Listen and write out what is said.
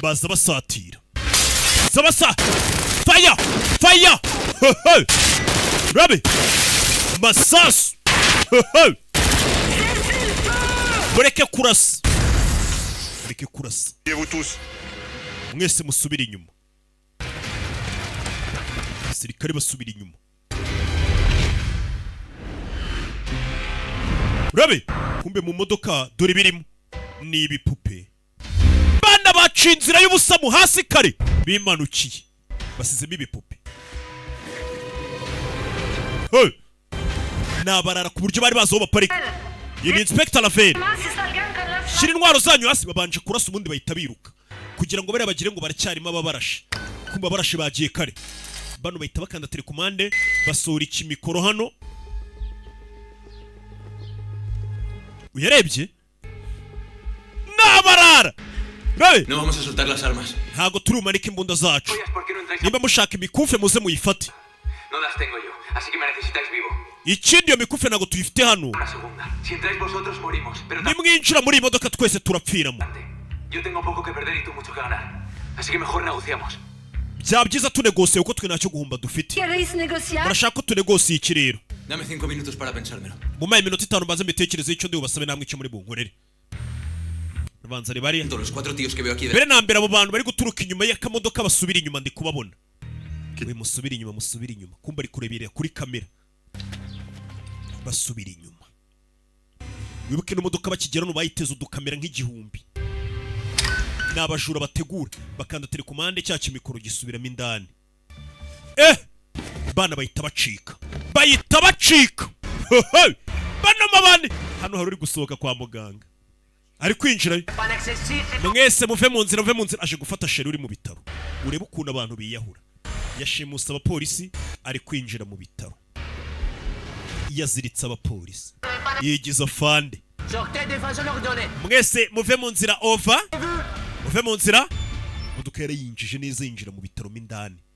Baza basatira, baza basa faya faya. Rabe masasu, mureke kurasa, mureke kurasa. Et vous tous. Mwese musubire inyuma. Abasirikare basubira inyuma. Urabe kumbe mu modoka dore birimo ni ibipupe. Bana baciye inzira y'ubusamu hasi kare, bimanukiye basizemo ibipupe. Hey! Ni abarara ku buryo bari bazi aho baparika. Iyi ni Inspector Lavelle. Shyira intwaro zanyu hasi. Babanje kurasa, ubundi bahita biruka kugira ngo bariya bagire ngo baracyarimo ababarashe. Kumva abarashe bagiye kare. Bano bahita bakanda telekomande, basohora ikimikoro hano. Uyarebye n'abarara. Rabe! No vamos a soltar las armas. Ntabwo turi bumanike imbunda zacu. ¿Por qué no entráis? Nimba mushaka imikufe, muze muyifate. No las tengo yo, así que me necesitáis vivo. Ikindi, iyo mikufe ntabwo tuyifite hano. Una segunda. Si entráis vosotros, morimos. Pero Nimwinjira muri iyi modoka, twese turapfiramo. yo tengo poco que perder y tú mucho que ganar. Así que mejor negociamos. Byaba byiza tunegosiye, kuko twe ntacyo guhomba dufite. ¿Queréis negociar? Murashaka ko tunegosiye iki rero? Dame 5 minutos para pensármelo. Mumaye iminota 5 mbanze mbitekerezo icyo ndi bubasabe namwe icyo muri bunkorere. Banza ribari. Los cuatro tíos que veo aquí de Mbere na mbere, abo bantu bari guturuka inyuma y'akamodoka basubira inyuma, ndi kubabona. We, musubire inyuma, musubire inyuma. Kumba ari kurebera kuri kamera. Basubira inyuma. Wibuke n'imodoka bakigera hano bayiteze udukamera nk'igihumbi. Ni abajura bategura. Bakanda telekomande, cya kimikoro gisubiramo indani. Bana bahita bacika, bahita bacika bano mabandi. Hano hari uri gusohoka kwa muganga, ari kwinjirayo. Mwese muve mu nzira, muve mu nzira. Aje gufata chérie uri mu bitaro. Urebe ukuntu abantu biyahura. Yashimuse abapolisi, ari kwinjira mu bitaro, yaziritse abapolisi, yigiza afande. Sortez des façons ordonnées. Mwese muve mu nzira, over, muve mu nzira. Imodoka yarayinjije neza, yinjira mu bitaro mo indani.